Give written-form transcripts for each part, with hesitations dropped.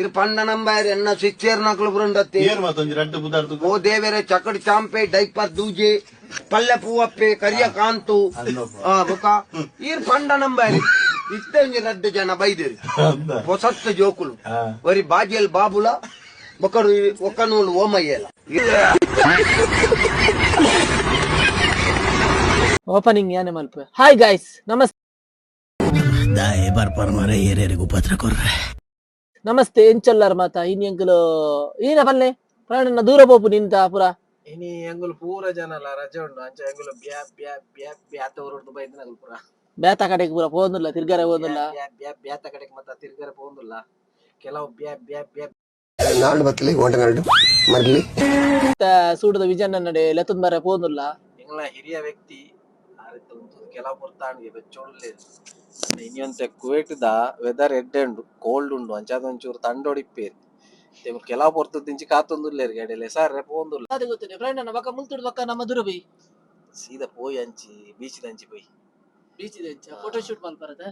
ಇರ್ ಪಂಡ ನಂಬಾರ್ ಎನ್ನ ಶಿಷ್ಯರ್ನಕ್ಲು ಬೃಂಡತ್ತೆ ಏರ್ ಮತ್ತೊಂಜಿ ರಡ್ಡು ಬುದಾರ್ದು ಓ ದೇವರೇ ಚಕಡ್ ಚಾಂಪೆ ಡೈಪರ್ ದೂಜೆ ಪಲ್ಲೆ ಪೂವಪ್ಪೆ ಕರಿಯ ಕಾಂತು ಆ ಬುಕ ಈರ್ ಪಂಡ ನಂಬಾರಿ ಇತ್ತೆ ಒಂಜಿ ರಡ್ಡು ಜನ ಬೈದೇರಿ ಹೊಸತ್ತು ಜೋಕುಲು ಒರಿ ಬಾಜಿಯಲ್ ಬಾಬುಲ ಬೊಕರು ಒಕ್ಕನೂಲು ಓಮಯ್ಯಲ. ಓಪನಿಂಗ್ ಯಾನೆ ಮಲ್ಪ. ಹಾಯ್ ಗಾಯ್ಸ್, ನಮಸ್ತೆ. ದಾಯೆ ಬರ್ಪರ್ ಮರೆ ಏರೇರಿಗೂ ಉಪದ್ರ ಕೊರ್ರೆ. ನಮಸ್ತೆ, ಎಂಚೊಲ್ಲಾರ್ ಮಾತ? ಇನಿ ಎಂಕುಲು ಈನ ಪಲ್ಲೆ ಪ್ರಾಣನ ದೂರ ಪೋಪು ನಿಂತ ಪುರ. ಇನಿ ಎಂಗುಲು ಪೂರ ಜನಲ ರಜೆ ಉಂಡು, ಅಂಚ ಎಂಗುಲು ಬ್ಯಾ ಬ್ಯಾ ಬ್ಯಾ ಬ್ಯಾತ ಊರುಡ್ದು ಬೈದಿನಗುಲು ಪೂರ. ಬೇತ ಕಡೆಗೆ ಪೂರ ಪೋಂದುಲ್ಲ, ತಿರ್ಗರೆ ಪೋಂದುಲ್ಲ. ಬ್ಯಾ ಬ್ಯಾ ಬ್ಯಾತ ಕಡೆಗೆ ಮತ್ತ ತಿರ್ಗರೆ ಪೋಂದುಲ್ಲ, ಕೆಲವು ಬ್ಯಾ ಬ್ಯಾ ಬ್ಯಾ. ನಾಡು ಬತ್ತಲಿ ಓಟನಾಡು ಮರ್ಲಿ. ಸೂಟದ ವಿಜಯನ ನಡೆ ಲೆತ್ತದ ಮರ ಪೋಂದುಲ್ಲ. ಎಂಗ್ಲ ಹಿರಿಯ ವ್ಯಕ್ತಿ ಆರಿತ್ತ ಉಂತು ಕೆಲವು ಪೊರ್ತಾಣಿಗೆ ಬೆಚ್ಚೋಡ್ಲೆ. ಇನಿಯೊಂತೆ ಕುವೇಟ್ದ ವೆದರ್ ಎಡ್ಡೆ ಉಂಡು, ಕೋಲ್ಡ್ ಉಂಡು, ಅಂಚಾದ ಒಂಚೂರು ತಂಡೊಡಿಪ್ಪೇರು. ಕೆಲವು ಪೊರ್ತು ದಿಂಚಿ ಕಾತೊಂದುಲ್ಲೇರು, ಗಡೆಲೆ ಸಾರೆ ಪೋಂದುಲ್ಲ. ಅದೇ ಗೊತ್ತಿದೆ ಪ್ರಾಣನ ಬಕ್ಕ ಮುಲ್ತುಡ್ ಬಕ್ಕ ನಮ್ಮ ದೂರ ಬೈ. ಸೀದಾ ಪೋಯಿ ಅಂಚಿ ಬೀಚ್ ಅಂಚಿ ಪೋಯಿ. ಬೀಚ್ ಇದೆ, ಫೋಟೋ ಶೂಟ್ ಮಲ್ಪರದ.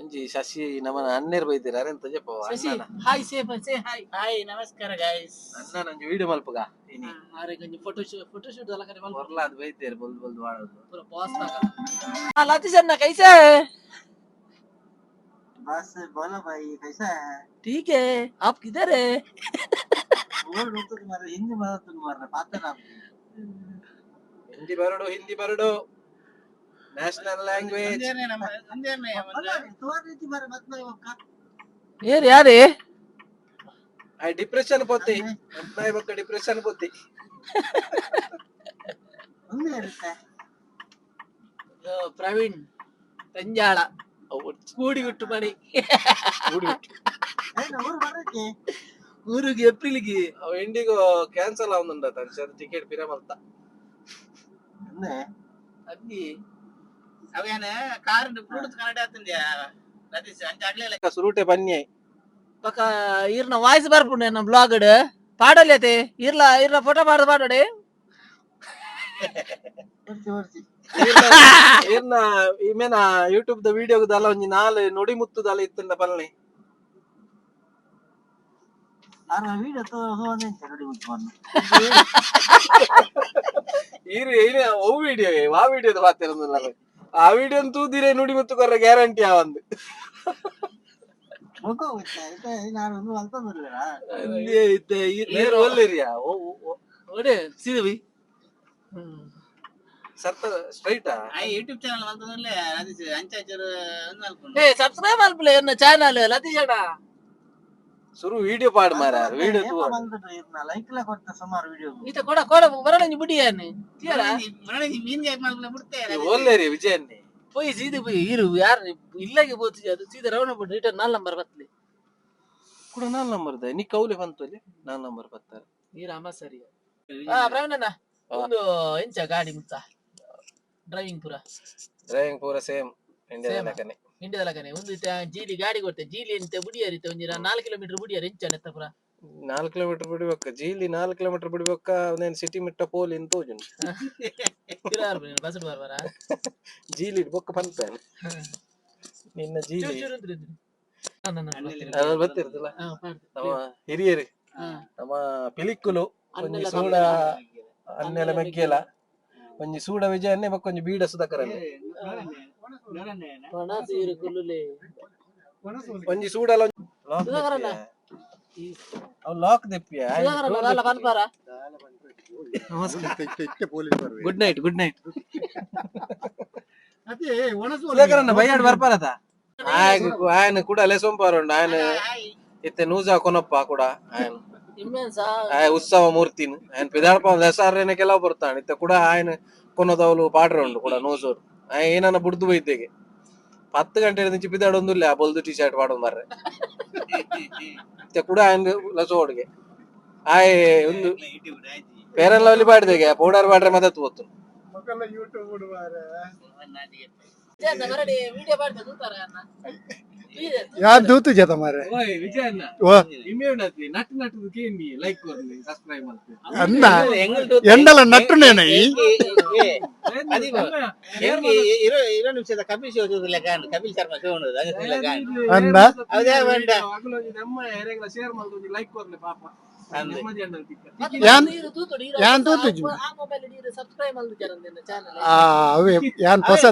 ಒಂಜಿ ಶಶಿ ನಮ್ಮನ ಅಣ್ಣೇರ್ ಬೈದಿರ, ಅರೆಂತ ಜಪ್ಪ. Shashi, hi say, say hi. Hi, ನಮಸ್ಕಾರ ಗೈಸ್. ಅಣ್ಣನ ಒಂಜಿ ವಿಡಿಯೋ ಮಲ್ಪಗ ಇನಿ. ಆರೆ ಒಂಜಿ ಫೋಟೋ ಶೂಟ್, ಫೋಟೋ ಶೂಟ್ ದಲ್ಲ ಕಡೆ ಮಲ್ಪ. ಹೊರ್ಲಾದ್ ಬೈದೇರು ಬೊಲ್ದು ಬೊಲ್ದು ಮಾಡೋದು. ಪೂರ ಬಾಸ್ हाँ लाती सर ना, कैसा है? बस, बोलो भाई, कैसा है? ठीक है, आप किधर है? बोल रहा तुम्हारे हिंदी मदद तुम्हारे पाता ना. ಹಿಂದಿ ಬರಡು, ಹಿಂದಿ ಬರಡು, ನ್ಯಾಷನಲ್ ಲ್ಯಾಂಗ್ವೇಜ್. ಏರ್ ಯಾರೇ? I depression ಪೋತಿ ಎಂಪ್ಲಾಯ್ ಬೊಕ್ಕ ಡಿಪ್ರೆಷನ್ ಪೋತಿ. ಪ್ರವೀಣ್ ತಂಜಾಳ ಕೂಡಿಗುಟ್ಟು ಮಣಿ ಊರಿಗೆ ಏಪ್ರಿಲ್ಗೆ. ಅವ ಇಂಡಿಗೋ ಕ್ಯಾನ್ಸಲ್ ಆವೊಂದುಂಡ ತನ್ಸ ಟಿಕೆಟ್ ಪಿರ ಮಲ್ತ. ಅಲ್ಲಿ ಸುರೂಟೆ ಬನ್ನಿ. ಪಕ್ಕ ಈರ್ನ ವಾಯ್ಸ್ ಬರ್ಪುಂಡು ಎನ್ನ ಬ್ಲಾಗ್ ಪಾಡಲ್ಯತೆ. ಇರ್ಲ ಇರ್ನ ಫೋಟೋ ಪಾಡ್ದು ಪಾಡೋಡೆ. ಇರ್ನ ಇಮೇನ ಯೂಟ್ಯೂಬ್ the video ದಲ್ಲ ಒಂಜಿ ನಾಲ್ ನುಡಿ ಮುತ್ತುದಲ್ಲ ಇತ್ತಂಡ ಪಲ್ನೆ. ಈರು ಏನೇ ಅವು ವಿಡಿಯೋ, ಆ ವಿಡಿಯೋದ ಪಾತೆರೊಂದುಲ್ಲ. ಆ ವಿಡಿಯೋ ತೂದಿರೆ ನುಡಿ ಮುತ್ತು ಕೊರ್ರೆ ಗ್ಯಾರಂಟಿ ಆ ಒಂದು. ನೇರ ಒಲ್ಲಿರಿಯಾ? ಒಡೆ ಸೀದವಿ. ಸರ್ತ ಸ್ಟ್ರೈಟಾ? YouTube channel ಮಲ್ತೊಂದುಲ್ಲೆ ಅಂಚಾಚೂರು. ಏ, ಸಬ್ಸ್ಕ್ರೈಬ್ ಮಲ್ಪುಲೆ ಎನ್ನ ಚಾನಲ್ ಲತೀಶ್ ಅಣ್ಣ. ಸುರು ವಿಡಿಯೋ ಪಾಡ್ ಮಾರ, ವಿಡಿಯೋ ತೂ. ಲೈಕ್ ಲ ಕೊಡ್ತ ಸುಮಾರು ವಿಡಿಯೋ. ಈತ ಕೊಡ ಕೊಡ ಬರಣ ಬುಡಿಯಾನೆ ತೀರ. ಮೀನ್ ಮಲ್ಪುನ ಬಿಡ್ತೇ. ಒಲ್ಲೇರಿ ವಿಜಯನ್ನೇ. ಪೋಯಿ ಸೀದೆ ಪೋಯಿ ಇರು, ಯಾರು ಇಲ್ಲಾಗೆ ಪೋತು ಅದು ಸೀದಾ ರೌಂಡ್ ಬಿಟ್ಟು ರಿಟರ್ನ್ ನಾಲ್ ನಂಬರ್ ಬತ್ಲಿ. ಕೂಡ ನಾಲ್ ನಂಬರ್ the Nick ಕೌಲೆ ಬಂತು ನಾಲ್ ನಂಬರ್ ಬರ್ತಾರೆ. ಈ ರಾಮ ಸರಿ. ಹಾ ಪ್ರವೀಣಣ್ಣ, ಒಂದು ಎಂಚ ಗಾಡಿ ಮುತ್ತ ಡ್ರೈವಿಂಗ್ ಪೂರ? ಡ್ರೈವಿಂಗ್ ಪೂರ ಸೇಮ್ ಇಂಡಿಯಾದ Same ಆ? ಲೆಕ್ಕನೆ. ಇಂಡಿಯಾದ ಲಗನೆ ಒಂದು ಇತ್ತೆ ಜೀಲಿ ಗಾಡಿ ಕೊಡ್ತೆ, ಜೀಲಿ ಎಂತ ಬುಡಿಯರಿತೆ ಒಂಜಿ 4 ಕಿಲೋಮೀಟರ್ ಬುಡಿಯರ್ ಎಂಚ ನೆತ್ತ ಪೂರ? 4 ಕಿಲೋಮೀಟರ್ ಬಿಡ್ಬೇಕ, ಜೀಲಿ 4 ಕಿಲೋಮೀಟರ್ ಬಿಡ್ಬೇಕ, ನೇನ್ ಸಿಟಿ ಮಿಟ್ಟ ಪೋಲಿ ಅಂತ ತೋಜುಂಡು. ಬಸ್ ಬರ್ಬಾರ. ಜೀಲಿ ಬೊಕ್ಕ ಪನ್ಪೇನೆ ನಿನ್ನ ಚೂರು ಜೀಲಿ. ಚೂರು ಅಂತ್ರಿ ಅಂತ್ರಿ. ಅದು ಗೊತ್ತಿರ್ತಲ್ಲ. ಹಾ, ಪಾಡ್ದೆ. ನಮ್ಮ ಹಿರಿಯರು ನಮ್ಮ ಪಿಲಿಕ್ಕುಲು ಒಂಜಿ ಅನ್ನೆಲ ಸೂಡ ಅನ್ನೆಲ ಮೆಗ್ಗೆಲ ಒಂಜಿ ಸೂಡ ವಿಜಯನ್ನೇ ಬೊಕ್ಕ ಒಂಜಿ ಬೀಡ ಸುಧಾಕರನ್ನೇ. ಒಣಸು ಇರು ಕುಲ್ಲುಲೆ. ಒಂಜಿ ಸೂಡಲ ಸುಧಾಕರಣ್ಣ. ಅವ್ ಲಾಕ್ ದೆಪ್ಪಿಯ. ಸುಧಾಕರಣ್ಣ, ದಾಲ ಪನ್ಪಾರ? Good night, good night ಸುಧಾಕರಣ್ಣ. ಬೈಯಾಡ್ ಬರ್ಪಾರತ ಆಯ್ ಆಯನ ಕೂಡ ಅಲೆ ಸೋಂಪಾರ ಉಂಡು ಆಯನ ಇತ್ತೆ ನೂಜಾ ಕೊನಪ್ಪ ಕೂಡ ಆಯನ. ಇಮ್ಮೆನ್ಸ. ಆಯ ಉತ್ಸವ ಮೂರ್ತಿನ್ ಆಯನ್ ಪಿದಾಳ್ಪ ಲೆಸಾರೇನೆ ಕೆಲವು ಬರ್ತಾನೆ ಇತ್ತೆ ಕೂಡ ಆಯನ ಕೊನದವಲು ಪಾಡ್ರ ಉಂಡು ಕೂಡ ನೂಸೋರು. ಆಯ ಏನನ್ನ ಬುಡ್ದು ಬೈತೆಗೆ 10 ಗಂಟೆ నుంచి ಪಿದಾಡೊಂದುಲ್ಲೆ ಆ ಬೊಲ್ದು ಟಿ ಶರ್ಟ್ ಪಾಡೊಂದು ಬರ್ರೆ ಇತ್ತೆ ಕೂಡ ಆಯನ್ ಲಸೋಡ್ಗೆ ಆಯ್ ಒಂದು ಪೇರನ್ ಲವ್ಲಿ ಪಾಡ್ದೆಗೆ ಪೌಡರ್ ಪಾಡ್ರೆ ಮದತ್ ಪೋತು. ವಿಡಿಯೋ ಪಾಡ್ದೆ ತೂತಾರ ಅಣ್ಣ. ಯಾನ್ ತೂತು ಜತ ಮಾರೆ. ಓಯ್ ವಿಜಯಣ್ಣ. ಓ. ಇಮ್ಯೂನತಿ ನಟ್ ನಟ್ ಕೇಂಡಿ ಲೈಕ್ ಕೊರ್ಲಿ, ಸಬ್ಸ್ಕ್ರೈಬ್ ಮಲ್ತೆ. ಅಂದ ಎಂಡಲ ನಟ್ಟುನೇನ ಈ. ಇರೋ ನಿಮಿಷದ ಕಪಿಲ್ ಶೋ ಲೆಕ್ಕ, ಕಪಿಲ್ ಶರ್ಮಾ ಶೋ ಲೆಕ್ಕ. ಅಂದ? ಅದೇ ಬೇಡ. ಶೇರ್ ಮಲ್ತು, ಲೈಕ್ ಕೊರ್ಲಿ ಪಾಪ. ನೆಮ್ಮದಿ ಅಣ್ಣ ತಿಕ್ಕ. ಯಾನ್ ತೂತುಜಿ. ಆ ಮೊಬೈಲ್ ಸಬ್ಸ್ಕ್ರೈಬ್ ಮಲ್ದು ಚಾನಲ್. ಆ ಅವೇ ಯಾನ್ ಹೊಸ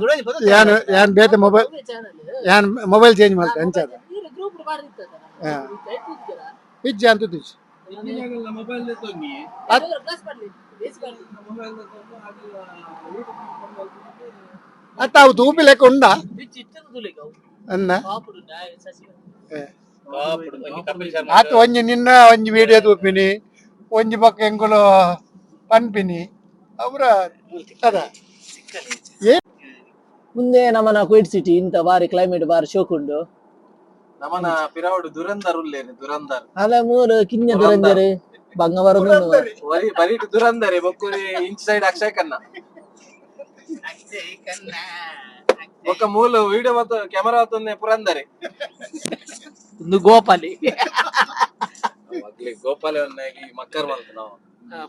ಯಾನ್ ಯಾನ್ ಬೇತೆ ಮೊಬೈಲ್ ಚಾನಲ್. ಯಾನ್ ಮೊಬೈಲ್ ಚೇಂಜ್ ಮಲ್ತೆ ಅಂಚಾದ. ಗ್ರೂಪ್ ಬಾರಿ ಇತ್ತದ. ಹಾ. ಇಜ್ಜಿ ಅಂತ ತೂತುಜಿ. ಮೊಬೈಲ್ ತೊಂದಿ. ಕ್ಲಾಸ್ ಮಾಡ್ಲಿ ಬೇಸ್ ಮಾಡ್ಲಿ. ಮೊಬೈಲ್ ತೊಂದು ಅದೆಲ್ಲ ಯೂಟ್ಯೂಬ್. ಅತ್ತ ಅವು ತೂಪಿ ಲೆಕ್ಕ ಉಂಡಾ? ಬಿಚ್ಚಿ ಇಟ್ಟದ ತುಲಿಕ ಅವು. ಅನ್ನ ಪಾಪುಡು ನಾಯಿ ಸಸಿ. ಕಪಿಲ್ ಶರ್ಮಾ. ಆತ ಒಂಜಿ ನಿನ್ನ ಒಂಜಿ ವಿಡಿಯೋ ತೂಪಿನಿ, ಒಂಜಿ ಪಕ್ಕ ಎಂಕುಲು ಪನ್ಪಿನಿ ಅವರ ಅದ. ಮುಂದೆ ನಮ್ಮನ ಕುವೈಟ್ ಸಿಟಿ ಇಂತ ಬಾರಿ ಕ್ಲೈಮೇಟ್, ಬಾರಿ ಶೋಕ್ ಉಂಡು. ನಮನ ಪಿರಾವಡು ದುರಂದರ್ ಉಲ್ಲೇನೆ ದುರಂದರ್. ಅಲ್ಲ, ಮೂರು ಕಿನ್ಯ ದುರಂಜರು ಬಂಗವಾರ. ಬರಿ ಬರೀಟ್ ದುರಂದರೆ ಬೊಕ್ಕುರಿ ಇಂಚ್ ಸೈಡ್ ಅಕ್ಷಯ್ ಖನ್ನಾ ಬೊಕ್ಕ ಮೂಲ ವಿಡಿಯೋ ಮತ್ತು ಕ್ಯಾಮರಾ ತಂದೆ ಪುರಂದರೆ. ಒಂದು ಗೋಪಾಲಿ. ಮಗ್ಲಿ ಗೋಪಾಲೆ ಒನ್ನಾಗಿ ಮಕ್ಕರ್ ಮಲ್ತು ನಾವು.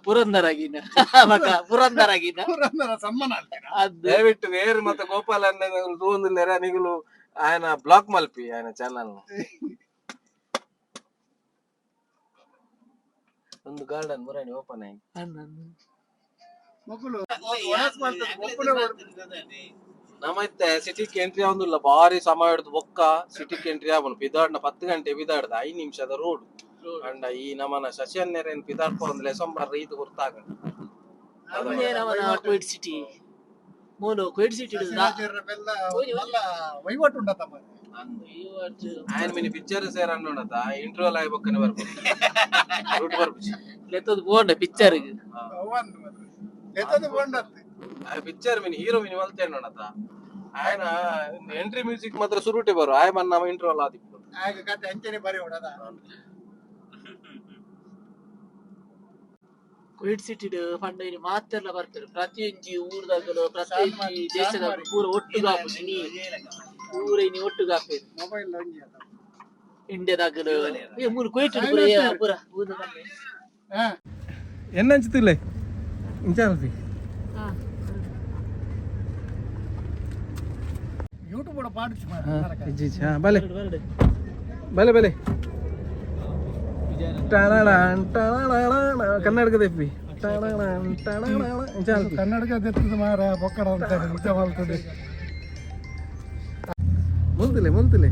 ಪುರಂದರಾಗಿನ ಮಕ ಪುರಂದರಾಗಿನ. ಸಮ್ಮನ. ಅದು. ದಯವಿಟ್ಟು ವೇರ್ ಮತ್ತೆ ಗೋಪಾಲ ತೂಂದಿಲ್ಲೇರ ನಿಗುಲು ಆಯನ ಬ್ಲಾಕ್ ಮಲ್ಪಿ ಆಯನ ಚಾನಲ್. ಒಂದು ಗಾರ್ಡನ್ ಮುರಾಣಿ ಓಪನ್ ಆಗಿ. ನಮ್ಮತ್ತೆ ಸಿಟಿಗೆ ಎಂಟ್ರಿ ಆವೊಂದುಲ್ಲ, ಬಾರಿ ಸಮಯ ಹಿಡ್ದು ಬೊಕ್ಕ ಸಿಟಿಗೆ ಎಂಟ್ರಿ ಆವನು. ಪಿದಾಡ್ನ 10 ಗಂಟೆ ಪಿದಾಡ್ದ 5 ನಿಮಿಷದ ರೋಡ್ ಅಂಡ ಈ ನಮನ ಶಶಿಯನ್ನೇರೇನ್ ಪಿದಾಡ್ ಪೋಂದ್ಲೆ ಸೊಂಬಾರ ರೀತಿ ಗುರ್ತಾಗ. ಮುಂದೆ ನಮ್ಮನ ಕುವೈಟ್ ಸಿಟಿ ಮೂಲು ಕುವೈಟ್ ಸಿಟಿ. ವಹಿವಾಟು ಉಂಡತ್ತ. ఆయన మిని పిక్చర్ ಸೇರಣ್ಣುಂಡತ ಇಂಟರ್ವಲ್ ಆಗಿ ಬೊಕ್ಕನೆ ಬರ್ಬೋದು ರೂಟ್ ಬರ್ಪುಜಿ. ಲೆತ್ತದ ಬೋಂಡ ಪಿಕ್ಚರ್. ಎತ್ತದು ಬೋಂಡತ್ತೆ. ಆ ಪಿಕ್ಚರ್ ಮಿನಿ ಹೀರೋ ಮಿನಿ ಮಲ್ತೇಣ್ಣುಂಡತ ఆయన ಎಂಟ್ರಿ ಮ್ಯೂಸಿಕ್ ಮಾತ್ರ ಸುರುಟೆ ಬರು ಆಯ ಮನ್ನ ಇಂಟರ್ವಲ್ ಆದಿಪ್ಪು. ಆಗ ಕತೆ ಅಂಚನೆ ಬರಿ ಹೊಡದ. ಕುವೈಟ್ ಸಿಟಿ ಪಂಡ ಇನಿ ಮಾತೆರ್ಲ ಬರ್ತಾರೆ, ಪ್ರತಿಯೊಂಜಿ ಊರ್ದಾಗಲು ಪ್ರತಿಯೊಂಜಿ ದೇಶದ ಪೂರ ಒಟ್ಟುಗಾಪು ಇನಿ ಪೂರ ಇನಿ ಒಟ್ಟುಗಾಪೇರು. ಮೊಬೈಲ್ ಒಂಜಿ ಅದ. ಇಂಡಿಯಾದಾಗಲು ಏ ಮೂರು ಕುವೈಟ್ ಪೂರ ಏ ಪೂರ ಊರ್ದ. ಹಾ. ಎನ್ನ ಹಂಚುತ್ತಿಲ್ಲ ಇಂಚಾಲ್ಪಿ. ಯೂಟ್ಯೂಬ್ ಕೂಡ ಪಾಡಿಸಿ. ಬಲೆ ಬಲೆ ಬಲೆ ಕನ್ನಡಕ ತೆಪ್ಪಿ. ಕನ್ನಡಕ ದೆತ್ತದ ಮಾರ ಬೊಕ್ಕಡ ಅಂತ ನಿಜ ಮಲ್ತದೆ. ಮುಲ್ತಿಲೆ ಮುಲ್ತಿಲೆ.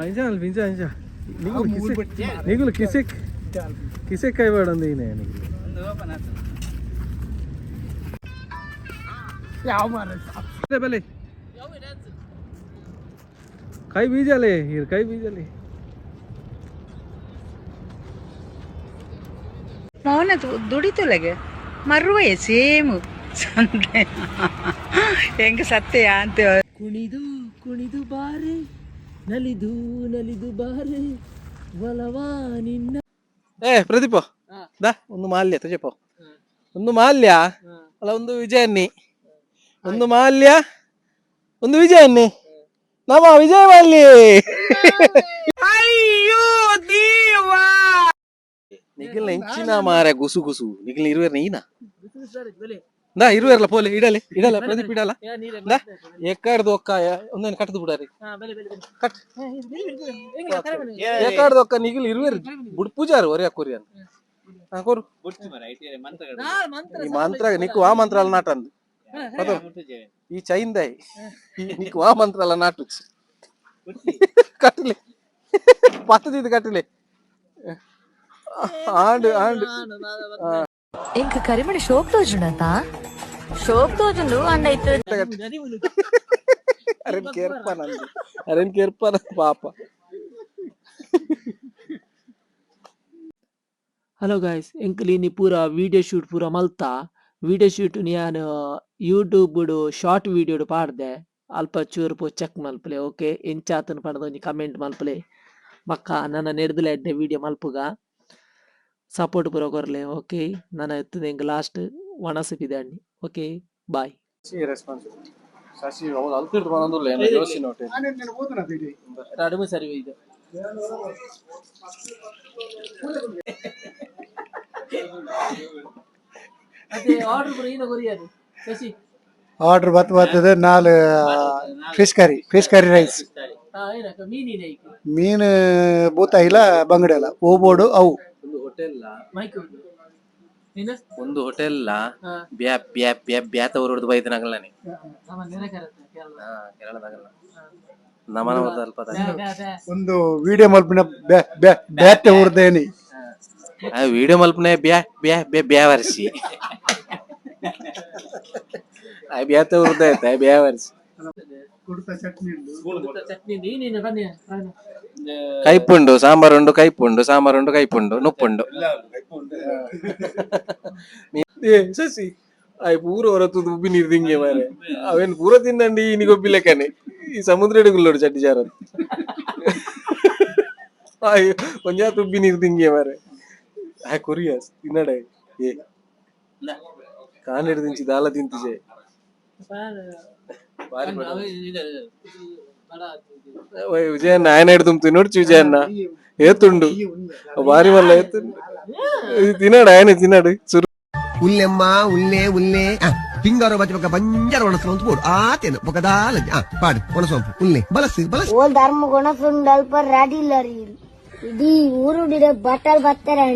ಇಂಚ ಇಂಚ ಇಂಚ ನಿಗುಲು ಕಿಸೆಕ್ ನಿಗುಲು ಕಿಸೆಕ್ ಕಿಸೆಕ್ ಕೈ ಬೇಡ ಅಂದ ಈನೆ ನಿಗುಲು. ಯಾವ ಮಾರ. ಬಲೆ ಕೈ ಬೀಜಲೆ here ಕೈ ಬೀಜಲೆ. ಮೌನ ದುಡಿತೊಲಗೆ ಮರುವೆ ಸೇಮು ಸಂತೆ ಹೆಂಗ ಸತ್ಯ ಅಂತ. ಕುಣಿದು ಕುಣಿದು ಬಾರೆ, ನಲಿದು ನಲಿದು ಬಾರೆ, ಒಲವಾ ನಿನ್ನ. ಏ ಪ್ರದೀಪ, ದಾ ಒಂದು ಮಾಲ್ಯ ತುಜೆಪೋ, ಒಂದು ಮಾಲ್ಯ ಅಲ್ಲ, ಒಂದು ವಿಜಯನ್ನಿ, ಒಂದು ಮಾಲ್ಯ, ಒಂದು ವಿಜಯನ್ನಿ, ನಮ್ಮ ವಿಜಯ ಮಾಲ್ಯ. ನಿಗಿಲ್ನ ಇಂಚಿನ ಮಾರೆ ಗುಸು ಗುಸು ನಿಗಿಲ್ನ ಇರುವೇರ್ನ ಈನ ದಾ ಇರುವೇರ್ಲ ಪೋಲೆ ಇಡಲೆ ಇಡಲ ಪ್ರದೀಪ್ ಇಡಲ ದಾ ಎಕ್ಕಾಡ್ದು ಒಕ್ಕಾಯ ಒಂದೇನು ಕಟ್ಟದು ಬಿಡಾರಿ ಕಟ್ ಎಕ್ಕಾಡ್ದು ಒಕ್ಕ ನಿಗಿಲ್ ಇರುವೇರು ಬುಡ್ ಪೂಜಾರು ಒರಿಯ ಕೊರಿಯನ್ ಹಾ ಕೊರು. ಈ ಮಂತ್ರ ನಿಕ್ಕು ಆ ಮಂತ್ರ ಅಲ್ಲ ನಾಟಂದು ಪದ ಈ ಚೈಂದಾಯಿ ನಿಕ್ಕು ಆ ಮಂತ್ರ ಅಲ್ಲ ನಾಟು ಕಟ್ಟಲೆ ಪತ್ತದಿದ್ದು ಕಟ್ಟಲೆ ಆಂಡು ಆಂಡು. ఇంక కరిమణి షోక్ తోజుండతా షోక్ తోజుండు అండ్ అయితే ಅರೇನ್ ಕೇರ್ಪನಂದು ಅರೇನ್ ಕೇರ್ಪನ ಪಾಪ. ಹಲೋ ಗಾಯ್ಸ್, ಎಂಕುಲು ಇನಿ ಪೂರ ವೀಡಿಯೋ ಶೂಟ್ ಪೂರ ಮಲ್ತ. ವೀಡಿಯೋ ಶೂಟ್ ಯಾನ್ ಯೂಟ್ಯೂಬ್ ಶಾರ್ಟ್ ವೀಡಿಯೋ ಪಾಡ್ದೆ, ಅಲ್ಪ ಚೂರು ಪೋ ಚೆಕ್ ಮಲ್ಪಲೆ. ಓಕೆ, ಎಂಚಾತನ ಪಂಡ್ದ್ ಒಂಜಿ ಕಮೆಂಟ್ ಮಲ್ಪಲೆ. ಬಕ್ಕ ನನ ನೆರ್ದಲ ಎಡ್ಡೆ ವೀಡಿಯೋ ಮಲ್ಪುಗ, ಸಪೋರ್ಟ್ ಪೂರ ಕೊರ್ಲೆ. ಓಕೆ, ನನ ಎತ್ತುದು ಎಂಕ್ ಲಾಸ್ಟ್ ವಣಸ್ ಪಿದಾಡ್ನಿ. Okay, bye. ರೆಸ್ಪಾನ್ಸ್ ಶಶಿ ಅವ್ನು ಅಲ್ತಿರ್ದು ಬಂದಲ್ಲ ಏನೋ ಜೋಶಿ ನೋಟೆ. ಕಡಿಮೆ ಸರಿ ಇದು. ಅದೇ ಆರ್ಡರ್ ಪೂರ ಈನ ಕೊರಿಯಾರು ಶಶಿ. ಆರ್ಡರ್ ಬತ್ ಬರ್ತದೆ ನಾಲ್ fish curry, fish curry rice. ಹಾ, ಏನಕ್ಕ ಮೀನಿನ ಐಕ್? ಮೀನು ಬೂತಾಯಿಲ, ಬಂಗಡೆ ಅಲ್ಲ, ಓಬೋಡು ಅವು. ಒಂದು ಹೋಟೆಲ್. ಮೈಕ್ ನೀನು. ಒಂದು ಹೋಟೆಲ್. ಹಾ. ಬ್ಯಾ ಬ್ಯಾ ಬ್ಯಾ ಬ್ಯಾತ ಊರುಡ್ದು ಬೈದನಾಗಲ್ಲ. ನಮ್ಮ ನೆರೆಕರತ್ತ ಕೇರಳ. ಹಾ, ಕೇರಳದಾಗಲ್ಲ, ನಮನ ಅಲ್ಪ. ಬ್ಯಾ ಬ್ಯಾ ಬ್ಯಾ. ಒಂದು ವಿಡಿಯೋ ಮಲ್ಪಿನ ಬ್ಯಾತೆ ಊರ್ದೇನಿ. ವಿಡಿಯೋ ಮಲ್ಪನೆ ಬ್ಯಾ ಬ್ಯಾ ಬ್ಯಾ ಬ್ಯಾ ವರ್ಸಿ ಆ ಬ್ಯಾತ ಉರ್ದ ಆಯ್ತಾ ಬ್ಯಾ ವರ್ಸಿ. ಚಟ್ನಿ ನೀನೇನು ಬನ್ನಿ. ಕೈಪುಂಡು ಸಾಂಬಾರುಂಡು, ಕೈಪುಂಡು ಸಾಂಬಾರುಂಡು, ಕೈಪುಂಡು ನುಪ್ಪುಂಡು. ಏ ಶಶಿ, ಆಯ್ ಪೂರ ಹೊರತು ಉಬ್ಬಿ ನೀರು ತಿಂಗೆ ಮಾರೆ. ಅವೇನು ಪೂರ ತಿಂದಂಡಿ ಇನಿ ಲೆಕ್ಕನೆ. ಈ ಸಮುದ್ರ ಗುಲ್ಲೋಡು ಚಟ್ಟಿ ಚಾರ. ಆಯ್ ಒಂಜಾತ್ ಉಬ್ಬಿ ನೀರು ತಿಂಗೆ ಮಾರೆ. ಆಯ್ ಕೊರಿಯಾಸ್ ತಿನ್ನಡೆ. ಏ ಕಾನ್ ಹಿಡ್ದಿಂಚಿ ದಾಲ ತಿಂತಿಜೆ. ಬಾರಿ. ಓಯ್ ವಿಜಯಣ್ಣ, ఆయన ಹಿಡ್ದು ನೋಡ್ಚಿ ವಿಜಯಣ್ಣ. ಏತುಂಡು ಬಾರಿ ಮಲ್ಲ ಏತುಂಡು. ತಿನ್ನಡು, ఆయన ತಿನ್ನಡು ಸುರು. ಉಲ್ಲೆಮ್ಮ, ಉಲ್ಲೆ ಉಲ್ಲೆ ಪಿಂಗಾರ ಬಚ್ಚ ಬೊಕ ಬಂಜಾರ ಒಣಸು ಅಂತ ಬೋಡು ಆತೇನು ಬೊಕ ದಾಲ ಪಾಡು ಒಣಸೊಂಪು ಉಲ್ಲೆ ಬಲಸು ಬಲಸು. ಓಲ್ ಧರ್ಮ ಗುಣಸುಂಡು ಅಲ್ಪ ರೆಡಿ ಇಲ್ಲ ರೀ. ಇಡೀ ಊರುಡಿದ ಬಟ್ಟಲ್ ಬತ್ತಾರೆ.